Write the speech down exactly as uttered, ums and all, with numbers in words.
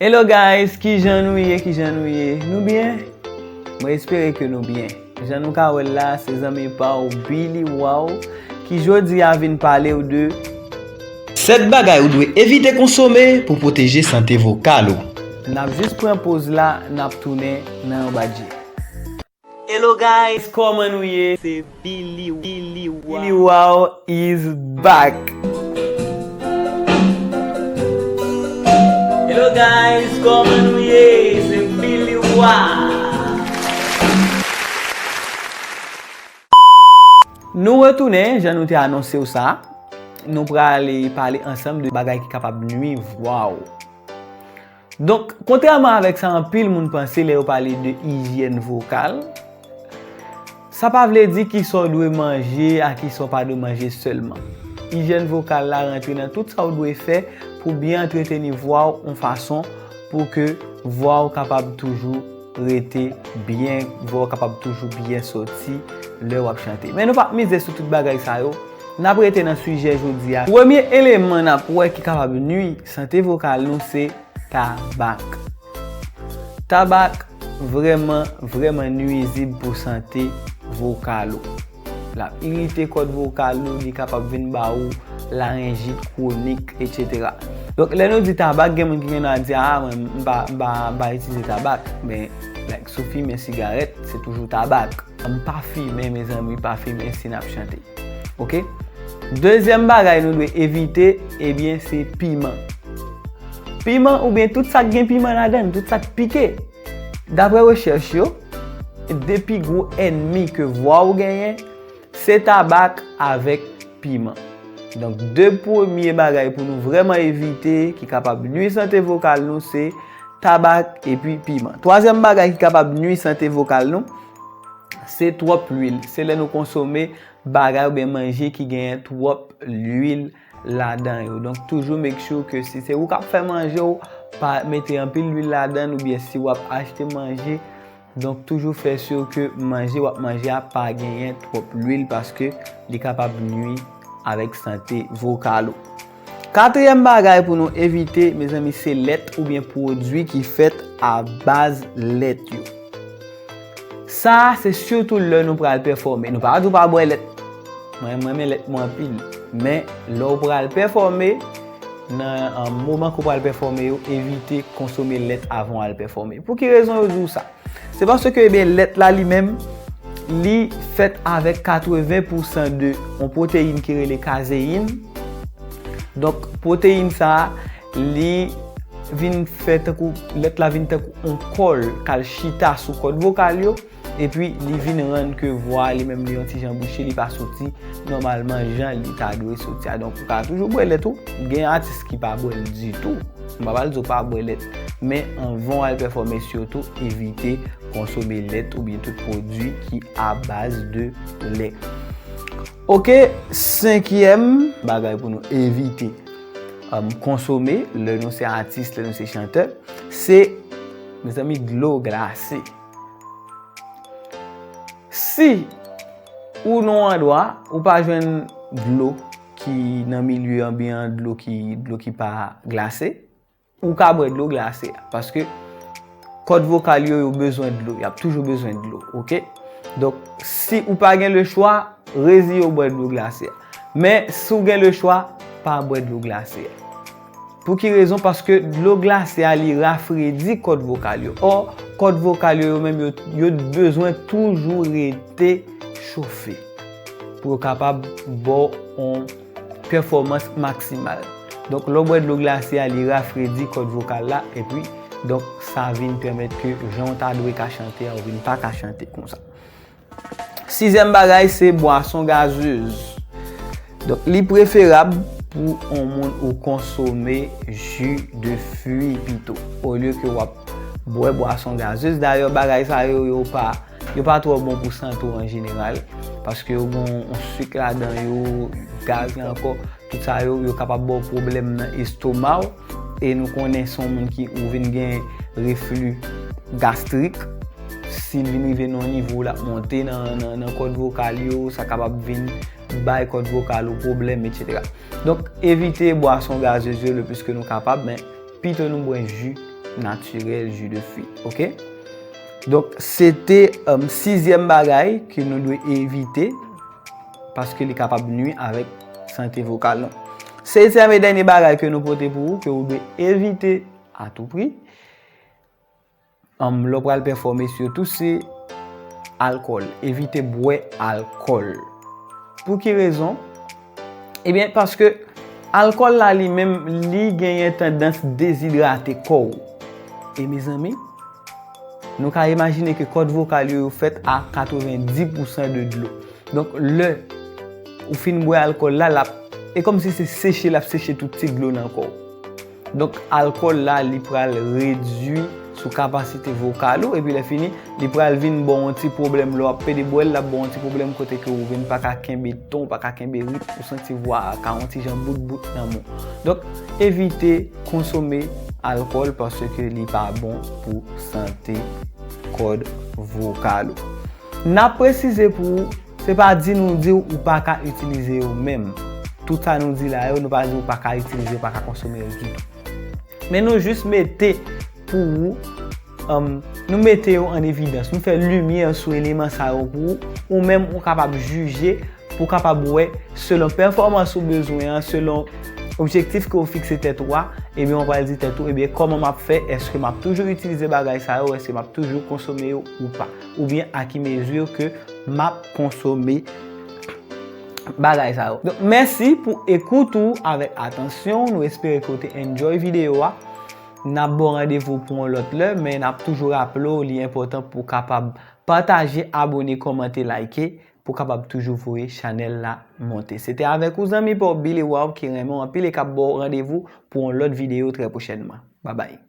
Hello guys, kijan nou ye, kijan nou ye? Nou byen? Mwen espere ke nou byen. Jan nou ka wè l la, se zanmi pa w Billy Wow ki jodi a vin pale w de sèt bagay ou dwe evite konsome pou pwoteje sante vokal ou. N ap jis pran poz la, n ap tounen nan yon badje. Hello guys, kòman nou ye? Se Billy, Billy Wow. Billy Wow is back. Hello guys, kòman nou ye? Se Billy Wow. Nou retounen, jan nou te anonse w sa. Nou prale pale ansanm de bagay ki kapab nwi vwa w. Donk, kontrèman avèk sa anpil moun panse lè yo pale de ijyèn vokal, sa pa vle di kisa w dwe manje ak kisa w pa dwe manje sèlman. Ijyèn vokal la rantre nan tout sa w dwe fè pou byen antreteni vwa w yon fason pou ke vwa w kapab toujou rete byen, vwa w kapab toujou byen soti lè w ap chante. Men nou p ap mize sou tout bagay sa yo. N ap rete nan sijè jodi a. Premye eleman n ap wè ki kapab nwi sante vokal nou se tabak. Tabak vrèman, vrèman nwizib pou sante vokal ou. L ap irite kòd vokal ou, li kapab vin ba ou larenjit kwonik, etsetera. Donk, lè nou di tabak, gen moun ki gen dwa di, "Ah, mwen, m pa, m pa, m pa itilize tabak." Men, like, si w fimen sigarèt, se toujou tabak. M pa fimen, mezanmi, pa fimen si n ap chante. Oke? Dezyèm bagay nou dwe evite, ebyen, se piman. Piman oubyen tout sa k gen piman ladan l, tout sa k pike. Daprè rechèch yo, de pi gwo ènmi ke vwa w genyen, se tabak avèk piman. Donk, de premye bagay pou nou vrèman evite, ki kapab nwi sante vokal nou, se tabak epi piman. Twazyèm bagay ki kapab nwi sante vokal nou, se twòp lwil. Se lè nou konsome bagay oubyen manje ki genyen twòp lwil ladan yo. Donk, toujou make sure ke si se ou k ap fè manje w, pa mete anpil lwil ladan l, oubyen si w ap achte manje, donk, toujou fè si ke manje w ap manje a pa genyen twòp lwil, paske li kapab nwi avèk sante vokal ou. Katriyèm bagay pou nou evite, mezanmi, se lèt oubyen pwodui ki fèt a baz lèt yo. Sa a, se sitou lè nou pral pèfòme. Nou pa di w pa bwè lèt. Mwen, m renmen lèt mwen anpil. Men, lè w pral pèfòme, nan, an, moman ke w pral pèfòme yo, evite konsome lèt avan w al pèfòme. Pou ki rezon yo di w sa? Se paske, ebyen, lèt la li menm, li fèt avèk katreven pousan de yon pwoteyin ki rele kazeyin. Donk, pwoteyin sa a, li vin fè tankou, lèt la vin tankou yon kòl k al chita sou kòd vokal yo, epi li vin rann ke vwa a li menm li yon ti jan bouche, li pa soti nòmalman jan li ta dwe soti a. Donk, ou ka toujou bwè lèt ou, gen atis ki pa bwè l ditou. M pa pral di w pa bwè lèt, men anvan w al pèfòme, sitou evite konsome lèt oubyen tout pwodui ki a baz de lè. Oke, senkyèm bagay pou nou evite, um, konsome lè nou se atis, lè nou se chantè, se, mezanmi, dlo glase. Si ou nan yon andwa, ou pa jwenn dlo ki nan milye anbyan, dlo ki, dlo ki pa glase, ou ka bwè dlo glase a, paske kòd vokal yo, yo bezwen dlo, y ap toujou bezwen dlo, oke? Donk, si ou pa gen le chwa, reziye w bwè dlo glase a. Men, si w gen le chwa, pa bwè dlo glase a. Pou ki rezon? Paske dlo glase a, li rafredi kòd vokal yo. Ò, kòd vokal yo, yo menm, yo, yo bezwen toujou rete chofe pou yo kapab ba w yon pèfòmans maksimal. Donk, lè w bwè dlo glase a, li rafredi kòd vokal la, epi, donk, sa vin pèmèt ke jan w ta dwe ka chante a, ou vin pa ka chante konsa. Sizyèm bagay, se bwason gazez. Donk, li preferab pou yon moun ou konsome ji de fwi pito, olye ke w ap bwè bwason gazez. Dayè, bagay sa yo, yo pa, yo pa twò bon pou sante w an jeneral, paske yo gen yon sik ladan yo, gaz la ankò, tout sa yo, yo kapab ba w pwoblèm nan estoma w. E nou konnen se yon moun ki ou vin gen refli gastrik. Si l vin rive nan yon nivo, l ap monte nan, nan, nan kòd vokal yo, sa kapab vin bay kòd vokal ou pwoblèm, etsetera. Donk, evite bwason gazez yo le plis ke nou kapab, men pito nou bwè ji natirèl, ji de fwi, oke? Donk, se te um, sizyèm bagay ke nou dwe evite paske li kapab nwi avèk sante vokal nou. Setyèm e dènye bagay ke nou pote pou ou, ke ou dwe evite a tou pri, um, lè w pral pèfòme, sitou se alkòl. Evite bwè alkòl. Pou ki rezon? Ebyen, paske alkòl la li menm, li genyen tandans dezidrate kò w. E mezanmi, nou ka imajine ke kòd vokal yo, yo fèt a katrevenndis pousan de dlo. Donk, lè ou fin bwè alkòl la, l ap, e kòmsi se seche, l ap seche tout ti dlo nan kò w. Donk, alkòl la, li pral redui sou kapasite vokal ou, epi lè fini, li pral vin ba w yon ti pwoblèm. Lè w ap pede bwè l, l ap ba w yon ti pwoblèm kote ke ou vin pa ka kenbe ton, ou pa ka kenbe ritm, ou santi vwa a ka yon ti jan bout bout nan men w. Donk, evite konsome alkòl paske li pa bon pou sante kòd vokal ou. N ap presize pou ou, se pa di nou di w ou pa ka itilize yo menm. Tout sa nou di la yo, nou pa di w pa ka itilize, ou pa ka konsome yo ditou. Men nou jis mete pou ou, um, nou mete yo an evidans. Nou fè limyè sou eleman sa yo pou ou. Ou menm, ou kapab jije, pou w kapab wè, selon pèfòmans ou bezwen an, selon objektif ke w fikse tèt ou a, ebyen, ou pral di tèt ou, ebyen, kòman m ap fè? Èske m ap toujou itilize bagay sa yo? Èske m ap toujou konsome yo ou pa? Oubyen a ki mezi ke m ap konsome bagay sa yo? Donk, mèsi pou ekout ou avèk atansyon. Nou espere ke w te enjoy videyo a. N ap ba w randevou pou yon lòt lè, men n ap toujou raple w, li enpòtan pou w kapab pataje, abòne, kòmante, like, pou w kapab toujou voye chanèl la monte. Se te avèk ou zanmi pa w Billy Wow ki renmen w anpil e k ap ba w randevou pou yon lòt videyo trè pwochènman. Babay.